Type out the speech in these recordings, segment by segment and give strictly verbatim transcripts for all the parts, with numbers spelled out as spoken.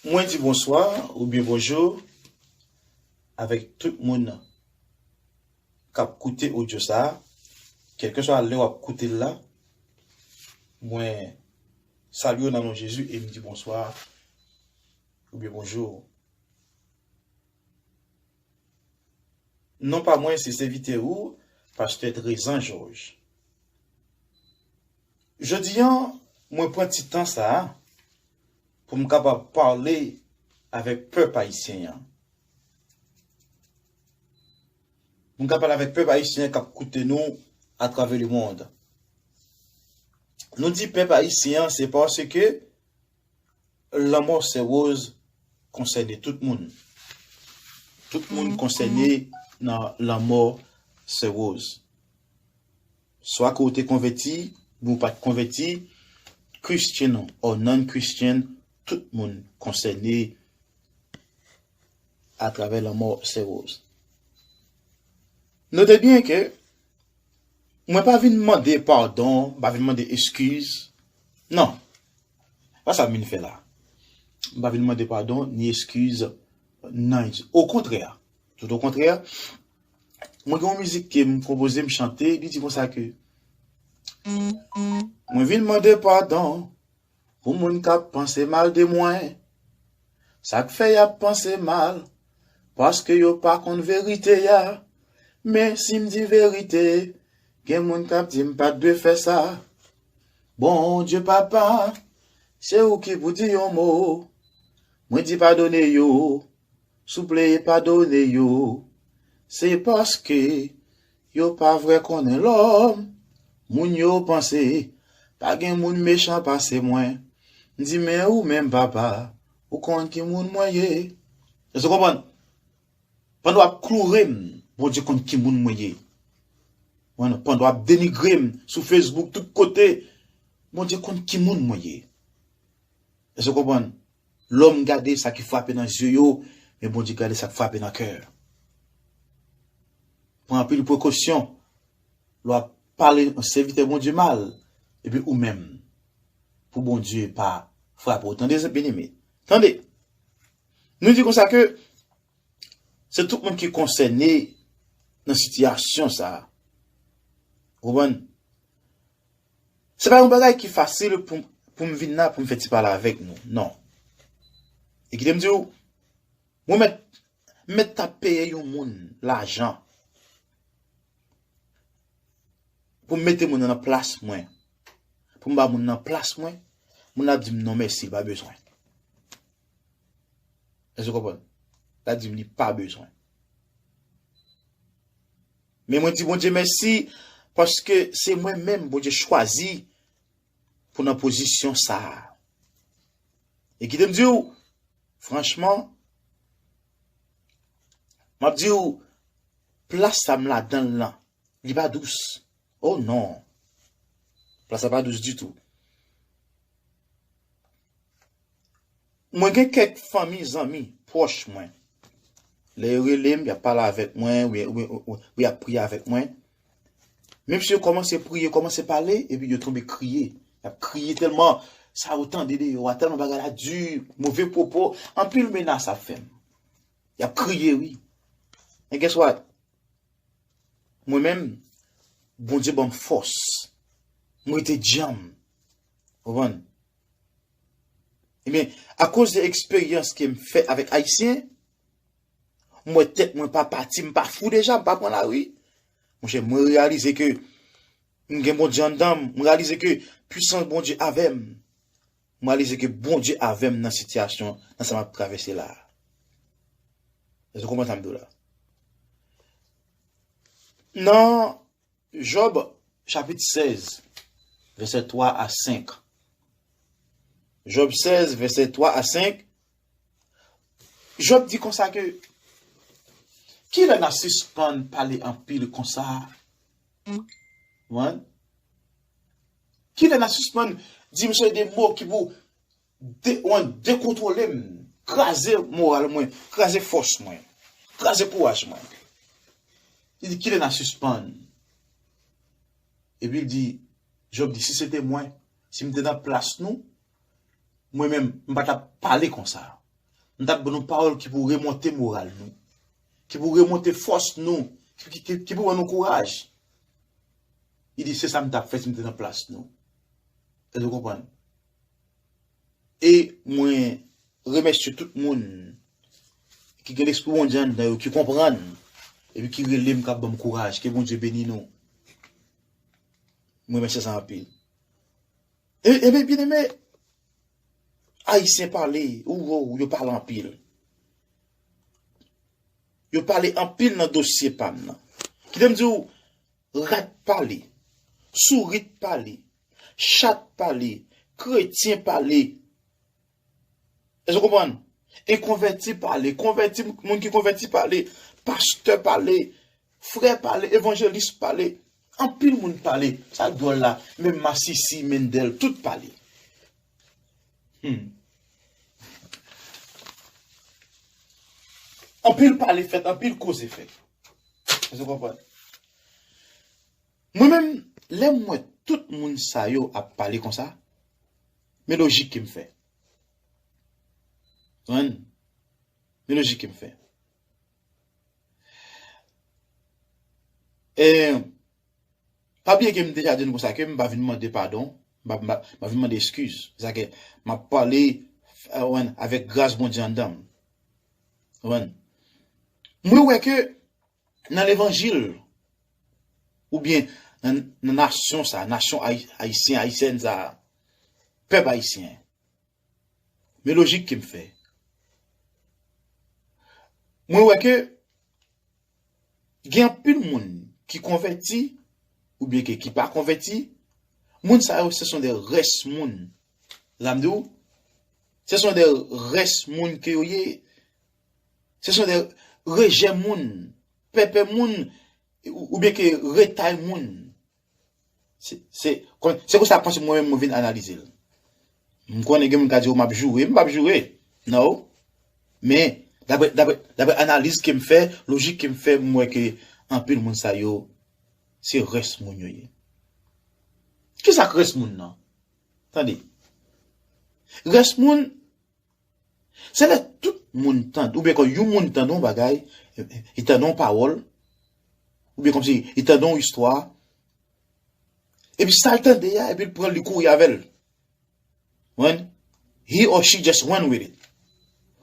Mwen di bonswa oubyen bonjou avèk tout moun k ap koute odyo sa a, kèlkeswa lè w ap koute l la. Mwen salye w nan non Jezi e m di bonswa oubyen bonjou. Non pa mwen, se sèvitè ou, pastè Trezan Jòj. Jodi a, mwen pran ti tan sa a pou m kapab pale avèk pèp ayisyen an. Pou m ka pale avèk pèp ayisyen k ap koute nou atravè lemonn. Nou di pèp ayisyen an, se paske lanmò Sè Rose konsène tout moun. Tout moun konsène nan lanmò Sè Rose. Swa ke w te konvèti, oubyen w pa t konvèti, Christian or non-Christian, tout moun konsène atravè lanmò Sè Rose. Note byen ke mwen pa vin mande padon, m pa vin mande eskiz. Non. Pa sa m vin fè la. M pa vin mande padon ni eskiz nan. Okontrè, tout okontrè, mwen gen yon mizik ke m konpoze, m chante, li di konsa ke mwen vin mande padon pou moun k ap panse mal de mwen. Sa k fè y ap panse mal, paske yo pa konn verite a. Men si m di verite, gen moun k ap di m pa t dwe fè sa. Bondye Papa, se ou ki pou di yon mo. Mwen di padone yo, souple padone yo. Se paske yo pa vrè konnen lòm. Moun yo panse pa gen moun mechan pase mwen. M di, men ou menm, Papa, ou konn ki moun mwen ye. Èske w konprann? Pandan w ap kloure m, Bondye konn ki moun mwen ye. Pandan w ap denigre m sou Facebook, tout kote, Bondye konn ki moun mwen ye. Èske w konprann? Lòm gade sa ki frape nan zye yo, men Bondye gade sa k frape nan kè. Pran anpil prekosyon lè w ap pale yon sèvitè Bondye mal, epi ou menm, pou Bondye pa frape w. Tande, byeneme. Tande. Nou di konsa ke se tout moun ki konsène nan sitiyasyon sa a. Ou konprann? Se pa yon bagay ki fasil pou, pou m vin la, pou m fè ti pale avèk nou. Non. E kite m di w, mwen mèt, mèt ta peye yon moun lajan pou m mete moun nan nan plas mwen. Pou m ba moun nan plas mwen, moun nan ap di m non mèsi, li pa bezwen. Èske w konprann? Li ap di m li pa bezwen. Men mwen di Bondye mèsi, paske se mwen menm Bondye chwazi pou nan pozisyon sa a. E kite m di w, franchman, m ap di w, plas sa m ladan l lan, li pa dous. Oh non. Plas la pa dous ditou. Mwen gen kèk fanmi, zanmi, pwòch mwen. Lè yo rele m, y ap pale avèk mwen, wi, wi, wi, wi, y ap priye avèk mwen. Menm si yo kòmanse priye, kòmanse pale, epi yo tonbe kriye. Y ap kriye tèlman sa yo tande deyò a, tèlman bagay la di, move pwopo, anpil menas ap fè m. Y ap kriye, wi. And guess what? Mwen menm, Bondye ban m fòs. M rete djanm. Konprann? Ebyen, akoz de eksperyans ke m fè avèk Ayisyen, m wè tèt mwen pa pati, m pa fou deja, m pa pran lari. Monchè, mwen reyalize ke m gen Bondye anndan m, m reyalize ke pwisans Bondye avè m. M reyalize ke Bondye avè m nan sitiyasyon, nan sa m ap travèse la a. Èske w konprann sa m di w la? Nan Jòb, chapit sèz, vèsè twa a senk. Jòb sèz, vèsè twa a senk. Jòb di konsa ke, kilè n a sispann pale anpil konsa? Wi. Kilè n a sispann di m se de mo ki pou de, wi, dekontwole m? kraze moral mwen, kraze fòs mwen, kraze kouraj mwen. Li di, "Kile n a sispann?" Epi l di, Jòb di, "Si se te mwen, si m te nan plas nou, mwen menm, m pa t ap pale konsa. M t ap ban nou pawòl ki pou remonte moral nou, ki pou remonte fòs nou, ki, ki, ki, ki pou ban nou kouraj." Li di, "Se sa m t ap fè si m te nan plas nou." Èske w konprann? E mwen remèsye tout moun ki gen lespri Bondye anndan yo, ki konprann, epi ki rele m, k ap ban m kouraj. Ke Bondye beni nou. Mwen remèsye sa anpil. E, e byen, byeneme, Ayisyen pale, ou, ou, yo pale anpil. Yo pale anpil nan dosye pa m nan. Kite m di w, rat pale, sourit pale, chat pale, kretyen pale. Èske w konprann? E konvèti pale, konvèti, moun ki konvèti pale, pastè pale, frè pale, evanjelis pale. Anpil moun pale. Sa k dwòl la, menm Masisi, Mendel, tout pale. Hmm. Anpil pale fèt, anpil koze fèt. Èske w konprann? Mwen menm, lè m wè tout moun sa yo ap pale konsa, men lojik ke m fè. Konprann? Men lojik ke m fè. E, pa bliye ke m deja di nou konsa ke m pa vin mande padon, m pa, m pa, m pa vin mande eskiz. Sa ke m ap pale, eh, konprann, avèk gras Bondye anndan m. Konprann? Mwen wè ke nan levanjil, oubyen nan, nan nasyon sa, nasyon ayi-, ayisyen, ayisyèn sa, pèp ayisyen, men lojik ke m fè. Mwen wè ke gen anpil moun ki konvèti, oubyen ke ki pa konvèti, moun sa yo, se son de rès moun. Sa m di w, se son de rès moun ke yo ye. Se son de rejè moun, pèpè moun, ou, oubyen ke retay moun. Se, se, kon-, se konsa panse mwen menm mwen vin analize l. M konnen gen moun ka di w m ap joure, m p ap joure. Non. Men, daprè, daprè, daprè analiz ke m fè, lojik ke m fè, m wè ke anpil moun sa yo, se rès moun yo ye. Kisa k rès moun nan? Tande. Rès moun, se lè tout moun tande, oubyen kon yon moun tande yon bagay, li tande yon pawòl, oubyen kòmsi li tande yon istwa, epi sa l tande a, epi l pran l, li kouri avè l. When he or she just run with it,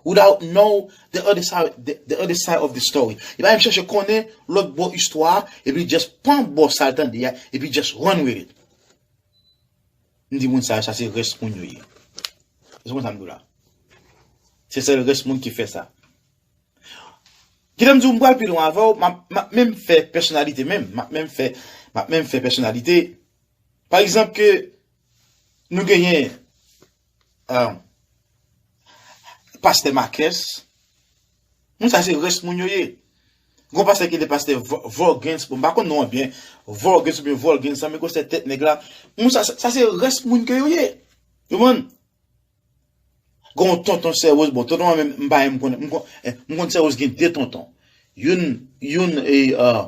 without know the other side, the, the other side of the story. Li pa menm chèche konnen lòt bò istwa a, epi li just pran bò sa l tande a, epi just run with it. M di moun sa yo, sa se rès moun yo ye. Se konsa m di w la. Se sèl rès moun ki fè sa. Kite m di w, m pral pi lwen avè w, m ap, m ap menm fè pèsonalite menm, m ap menm fè, m ap menm fè pèsonalite. Pa egzanp, ke nou genyen, ah, pastè Makès, moun sa se rès moun yo ye. Gon pastè ki rele pastè Vo-, Vorgens, bon, m pa konn non an byen, Vorgens oubyen Volgens, sa, men gwosè tèt nèg la. Moun sa, sa, sa se rès moun ke yo ye. Ou konprann? Gon tonton Sè Woz, bon, tonton an menm, m pa menm konn, m konn, eh, m konn Sè Woz gen de tonton. Youn, youn, e, ah,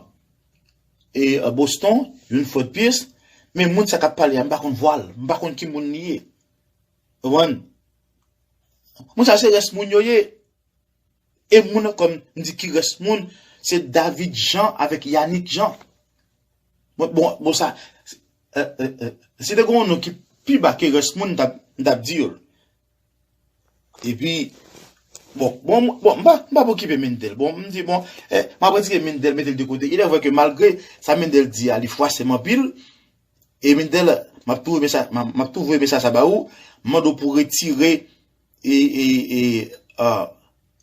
e, ah, Boston, youn Fort Pierce, men moun sa k ap pale a, m pa konn vwa l, m pa konn ki moun li ye. Ou konprann? Moun sa se rès moun yo ye. E moun ankò m di ki rès moun, se David Jean avèk Yanick Jean. Bon, bon, bon sa, eh, eh, eh, si te gen yon non ki pi ba ke rès moun, m t ap, m t ap di yo l. Epi, bon, bon, bon, m pa, m p ap okipe Mendel. Bon, m di, bon, eh, m ap retire Mendel, mete l de kote. Il est vrai que malgre sa Mendel di a, li fwase m anpil, e Mendel, m ap tou voye mesaj, m ap, m ap tou voye mesaj sa ba ou, m mande w pou retire e, e, e, ah,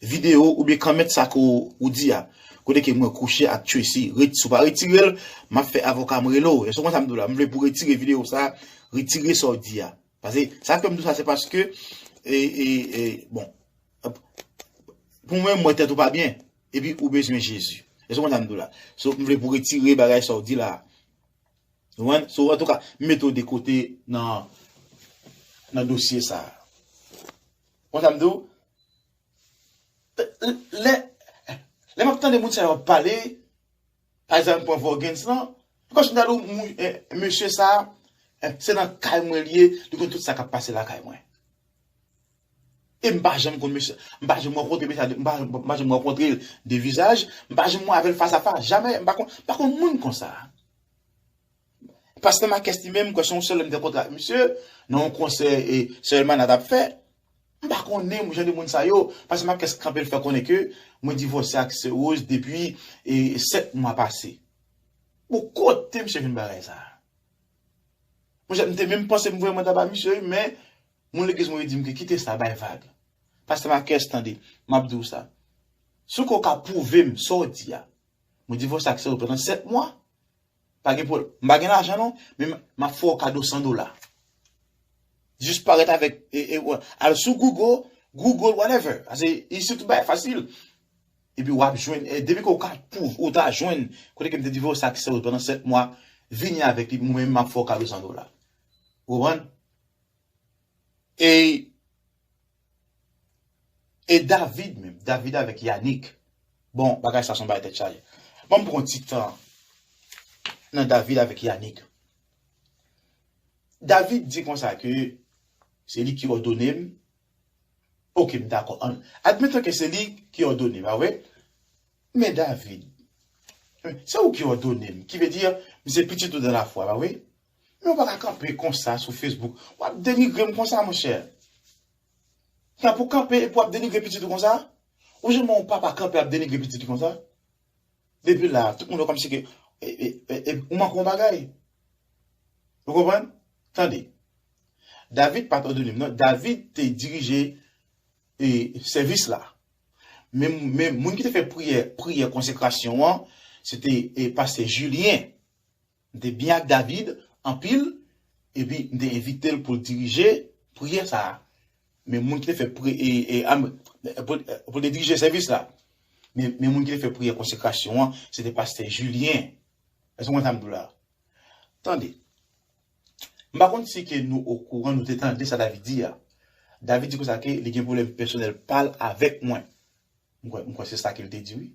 videyo oubyen kòmantè sa ke w, ou di a. Kote ke mwen kouche ak Tracy, ret-, si w pa retire l, m ap fè avoka m rele w. Èske w konn sa m di w la? M vle pou retire videyo sa, retire sa w di a. Paske, sa fè m di w sa, se paske, e, e, e, bon, pou mwen, m wè tèt ou pa byen, epi ou bezwen Jezi. Èske w konn sa m di w la? So, m vle pou retire bagay sa w di la. Ou konprann? So, antouka, m mete w de kote nan, nan dosye sa a. Konn sa m di w? Lè, lè m ap tande moun sa yo ap pale, pa egzanp, pran Vorgens lan, kòmsi m ta di w, mesye sa, se nan kay mwen li ye, li konn tout sa k ap pase lakay mwen. E m pa janm konn mesye, m pa janm rankontre mesye, m pa, m pa janm rankontre l de vizaj, m pa janm wè avè l fas a fas, jamè, m pa konn, m pa konn moun konsa. Pastè Makès li menm, m kwè se yon sèl lè m te kontre ak misye, nan yon konsè e sè Elmana t ap fè. M pa konnen jan de moun sa yo, pastè Makès kanpe l fè konnen ke mwen divòse ak sè Rose depi e, sèt mwa pase. Bon, kote misye jwenn bagay sa? Monchè, m te menm panse m voye manda ba misye, wi, men moun legliz mwen yo di m ke kite sa, bay vag. Pastè Makès, tande, m ap di w sa. Si w ka pwouve m sa w di a, mwen divòse ak sè Rose pandan sèt mwa, pa gen pwoblèm. M pa gen lajan non, men m ap fè w kado san dola. Jis parèt avèk, e, e, al sou Google, Google, whatever. Pase isi tout bagay fasil. Epi w ap jwenn, e, depi ke w ka pwouve, ou ta jwenn kote ke m te divòse ak sè Rose pandan sèt mwa, vini avèk li, mwen menm m ap fè w kado san dola. Ou konprann? E, e David menm, David avèk Yannick. Bon, bagay sa se yon bagay tèt chaje. Ban m pran yon ti tan nan David avèk Yannick. David di konsa ke se li ki òdone m. Oke, m dakò. An, admetan ke se li ki òdone, pa vre? Men David, se ou ki òdone m, ki vle di, m se pitit ou dan lafwa, pa vre? Men ou pa ka kanpe konsa sou Facebook. W ap denigre m konsa, monchè. Tan pou kanpe epi w ap denigre pitit ou konsa? Ou janm wè yon papa kanpe ap denigre pitit li konsa? Depi la, tout moun wè kòmsi ke, e, e, e, e, ou manke yon bagay. Ou konprann? Tande. David pa t òdone m, non. David te dirije, e, sèvis la. Men, men moun ki te fè priyè, priyè konsekrasyon an, se te, e, pastè Julien. M te byen ak David anpil, epi m te envite l pou l dirije priyè sa a. Men moun ki te fè pri-, e, e, am-, pou, pou l te dirije sèvis la. Men, men moun ki te fè priyè konsekrasyon an, se te pastè Julien. Èske w konn sa m di w la? Tande. M pa konn si ke nou okouran, nou te tande sa David di a. David di konsa ke li gen pwoblèm pèsonèl pa l avèk mwen. M kwè, m kwè se sa ke l te di, wi.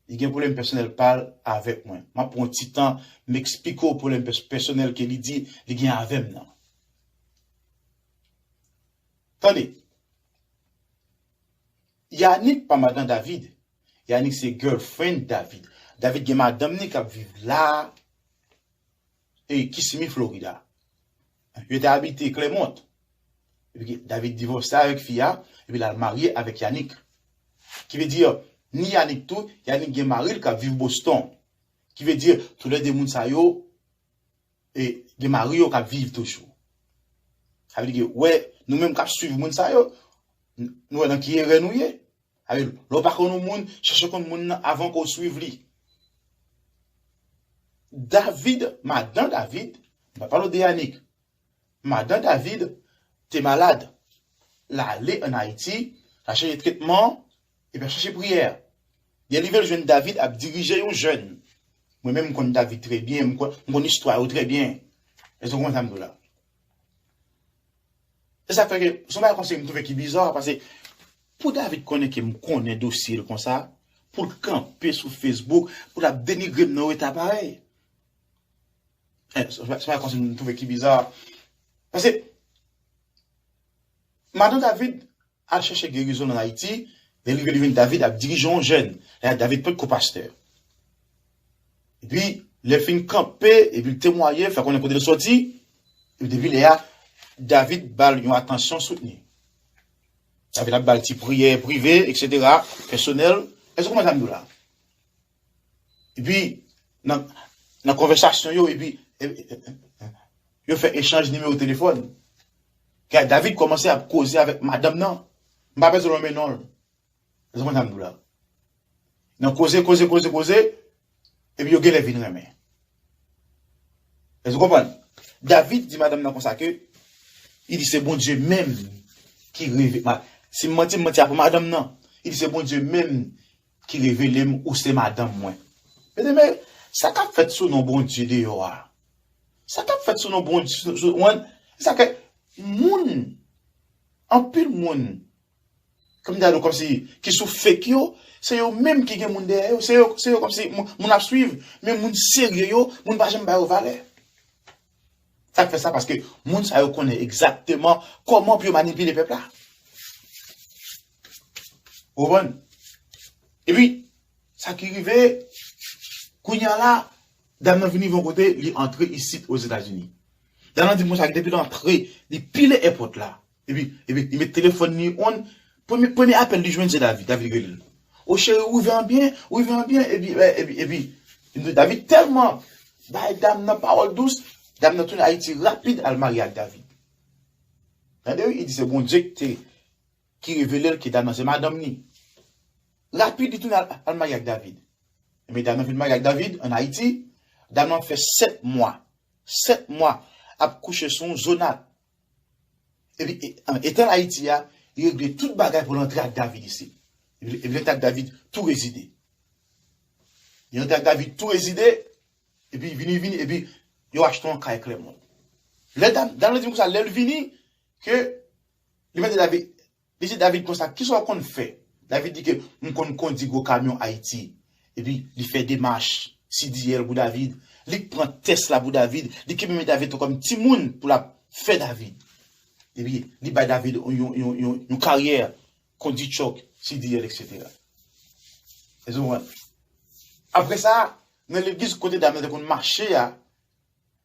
Li gen pwoblèm pèsonèl pa l avèk mwen. M ap pran yon ti tan, m eksplike w pwoblèm pès-, pèsonèl ke li di li gen avè m nan. Tande. Yannick pa madan David. Yannick se girlfriend David. David gen madanm ni k ap viv la, e Kissimmee, Florida. Yo te abite Clermont. Epi David divòse avèk fi a, epi l al marye avèk Yannick. Ki vle di, ni Yannick tou, Yannick gen mari l k ap viv Boston. Ki vle di, toulède moun sa yo, e, gen mari yo k ap viv toujou. Sa vle di ke, wè, nou menm k ap swiv moun sa yo, n-, nou wè nan ki erè nou ye. Sa vle di, lè w pa konn yon moun, chèche konn moun nan avan ke w swiv li. David, madan David, m pa pale w de Yannick. Madan David te malad. L ale ann Ayiti, l al chèche tretman, epi l al chèche priyè. Lè l rive, l jwenn David ap dirije yon jèn. Mwen menm, m konn David trè byen, m konn, m konn istwa yo trè byen. Èske w konprann sa m di w la? E sa k fè ke, se yon bagay konsa m twouve ki biza, paske pou David konnen ke m konnen dosye l konsa, pou l kanpe sou Facebook, pou l ap denigre m nan eta parèy. Eh, se pa, se pa konsa m twouve ki biza. Paske, madan David al chèche gerizon l ann Ayiti, lè l rive, li jwenn David ap dirije yon jèn. Lè a, David potko pastè. Epi, lè l fin kanpe, epi l temwaye, fè konnen kote l sòti, epi depi lè a, David ba l yon atansyon soutni. David ap ba l ti priyè prive, etsetera, pèsonèl. Èske w konprann sa m di w la? Epi, nan, nan konvèsasyon yo, epi, e, e, e, yo fè echanj nimewo telefòn. Kè David kòmanse ap koze avèk madanm nan. M pa bezwen nonmen non l. Èske w konprann sa m di w la? Nan koze, koze, koze, koze, epi yo genlè vin renmen. Èske w konprann? David di madanm nan konsa ke, li di se Bondye menm ki reve-, ma-, si m manti, m manti apre madanm nan. Li di se Bondye menm ki revele m ou se madanm mwen. Mesye, men, sa k ap fèt sou non Bondye deyò a. Sa k ap fèt sou non Bondye, sou, sou, wan, sa ke moun, anpil moun, kòm m ta di w, kòmsi, ki sou fake yo, se yo menm ki gen moun dèyè yo, se yo, se yo kòmsi moun, moun ap swiv, men moun serye yo, moun pa janm ba yo valè. Sa k fè sa, paske moun sa yo konnen egzakteman kòman pou yo manipile pèp la. Ou konprann? Epi, sa ki rive, kounye a la, dam nan vin rive yon kote, li antre isit Ozetazini. Dam nan di m konsa, depi l antre, li pile èpòt la. Epi, epi, li met telefòn li on, premye, premye apèl li jwenn se David, David rele l. O cheri, ou rive an byen, ou rive an byen, epi, epi, epi, epi, David tèlman bay dam nan pawòl dous, dam nan tounen Ayiti rapid al marye ak David. Tande wi, li di se Bondye ki te, ki revele l ke dam nan se madanm li. Rapid, li tounen al, al marye ak David. Ebyen, dam nan vin marye ak David ann Ayiti. Dam nan fè sèt mwa. Sèt mwa ap kouche sou yon zonat. Epi, e, an, etan l Ayiti a, li regle tout bagay pou l antre ak David isit. Epi, epi l antre ak David tou rezide. Li antre ak David tou rezide, epi vini, vini, epi yo achte yon kay Clermont. Lè dam, dam nan di m konsa, lè l vini, ke li mande David, li di David konsa, kisa w konn fè? David di ke m konn kondi gwo kamyon Ayiti. Epi li fè demach C D L pou David. Li k pran tès la pou David. Li kenbe men David tankou kòm timoun pou l ap fè David. Epi li bay David yon, yon, yon, yon karyè kondi tchòk, C D L, et cetera. Èske w konprann? Apre sa, nan legliz kote dam nan te konn mache a,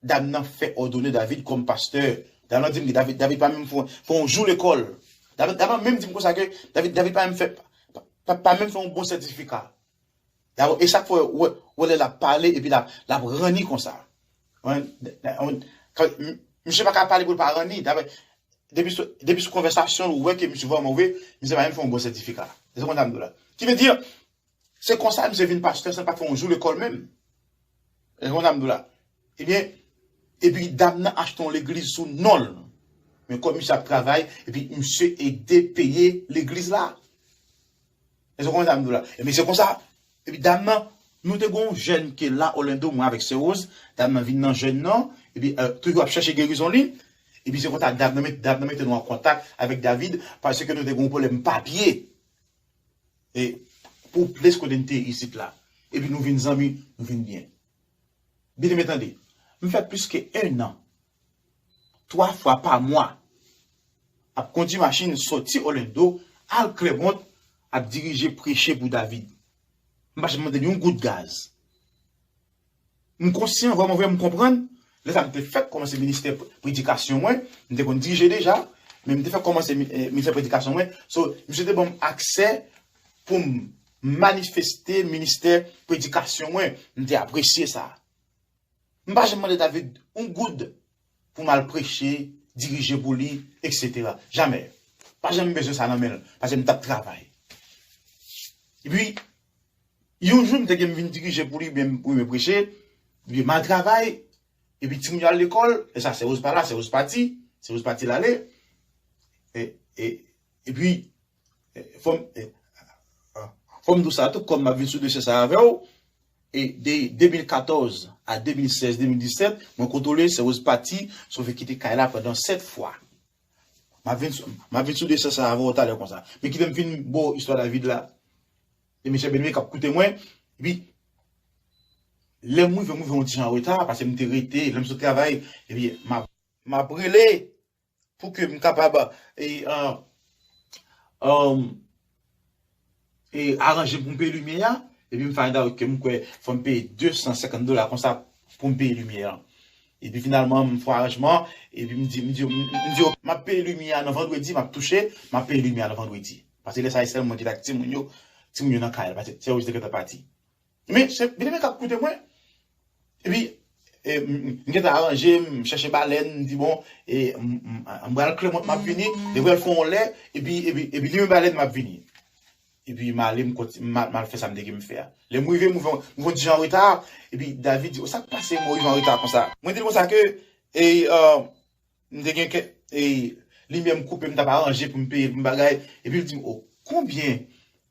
dam nan fè òdone David kòm pastè. Dam nan di m ke David, David pa menm fè, fè yon jou lekòl. Dam, dam nan menm di m konsa ke David, David pa menm fè, pa, pa, pa menm fè yon bon sètifika. Dabò, e sa k fè w wè, wè lè l ap pale epi l ap, l ap ranni konsa. Wi, wi, misye pa ka pale pou l pa ranni. Dabò, depi sou, depi sou konvèsasyon l, ou wè ke misye vrèman vre, misye pa menm fè yon bon sètifika. Èske w konprann sa m di w la? Ki vle di, se konsa misye vin pastè san l pa fè yon jou lekòl menm. Èske w konprann sa m di w la? Ebyen, epi dam nan achte yon legliz sou non l. Men kòm misye ap travay, epi misye ede peye legliz la. Èske w konprann sa m di w la? Ebyen, se konsa, epi dam nan, nou te gen yon jèn ki la Orlando, mwen avèk sè Rose, dam nan vin nan jèn nan, epi, e, toujou ap chèche gerizon li, epi se konsa dam nan met, dam nan mete nou an kontak avèk David, paske nou te gen yon pwoblèm papye. E pou plis kote n te isit la. Epi nou vin zanmi, nou vin byen. Byeneme, tande. M fè plis ke en an, twa fwa pa mwa, ap kondi machin sòti Orlando, al Clermont, ap dirije preche pou David. M pa janm mande l yon goud gaz. M konsyan, vrèman vre, m konprann. Lè sa, m te fèk kòmanse ministè pre-, predikasyon mwen. M te konn dirije deja, men m te fèk kòmanse mi-, eh, ministè predikasyon mwen. So, misye te ban m aksè pou m manifeste ministè predikasyon mwen. M te apresye sa. M pa janm mande David yon goud pou m al preche, dirije pou li, et cetera. Jamè. Pa janm bezwen sa nan men l, paske m t ap travay. Epi, yon jou, m te gen m vin dirije pou li, oubyen, oubyen preche, epi m al travay, epi timoun yo al lekòl, e sa, sè Rose pa la, sè Rose pati, sè Rose pati l ale. E, e, epi, e, fò m, e, fò m di w sa tou, kòm m ap vin sou dosye sa avè w, e de de mil katòz a de mil sèz, de mil disèt, mwen kontwole, sè Rose pati, sove kite kay la pandan sèt fwa. M ap vin sou, m ap vin sou dosye sa avè w talè konsa. Men kite m fin ba w istwa David la. E mesye Benwe k ap koute mwen. Epi, lè m rive, m rive yon ti jan an reta, paske m te rete, lè m sot travay, epi m ap, m ap rele pou ke m kapab, e, e, e, e, aranje pou m peye limyè a, epi m find out ke m kwè fò m peye de san senkant dola konsa pou m peye limyè a. Epi finalman, m fè aranjman, epi m di, m di, m, m di yo, m ap peye limyè a nan vandredi, m ap touche, m ap peye limyè a nan vandredi. Paske lè sa a, e sèlman mwen ki t ak timoun yo, timoun yo nan kay la, paske sè Rose te gentan pati. Men, se byeneme k ap koute mwen. Epi, e, m, m, m gentan aranje, m chèche balèn, m di, bon, e, m, m, m pral Clermont, m ap vini, li pral fè yon lè, epi, epi, epi li menm balèn, m ap vini. Epi m ale, m konti-, m al, m al fè sa m te gen m fè a. Lè m rive, m rive, m rive yon ti jan an reta, epi David di, o, sa k pase, mwen rive an reta konsa? Mwen di l konsa ke, e, e, m te gen kè, e, limyè m koupe, m t ap aranje pou m peye pou m bagay. Epi l di m, o, konbyen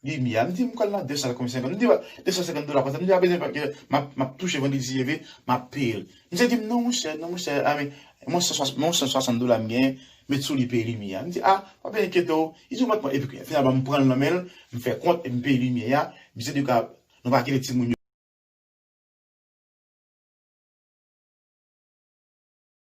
limyè a? M di, m kwè l nan de san senkant. M di, de san senkant dola konsa. M di, pa bezwen, paske m ap, m ap touche vandredi si Dye vle, m ap peye l. Misye di m, non, monchè, non, monchè, a, men, Mwen san swasant, mwen san swasant dola m genyen, met sou li peye limyè a. M di, a, pa peye enkyete w. Li di, mwen, epi finalman, m pran l nan men l, m fè kont, epi m peye limyè a. Misye di, ka, nou pa kite timoun yo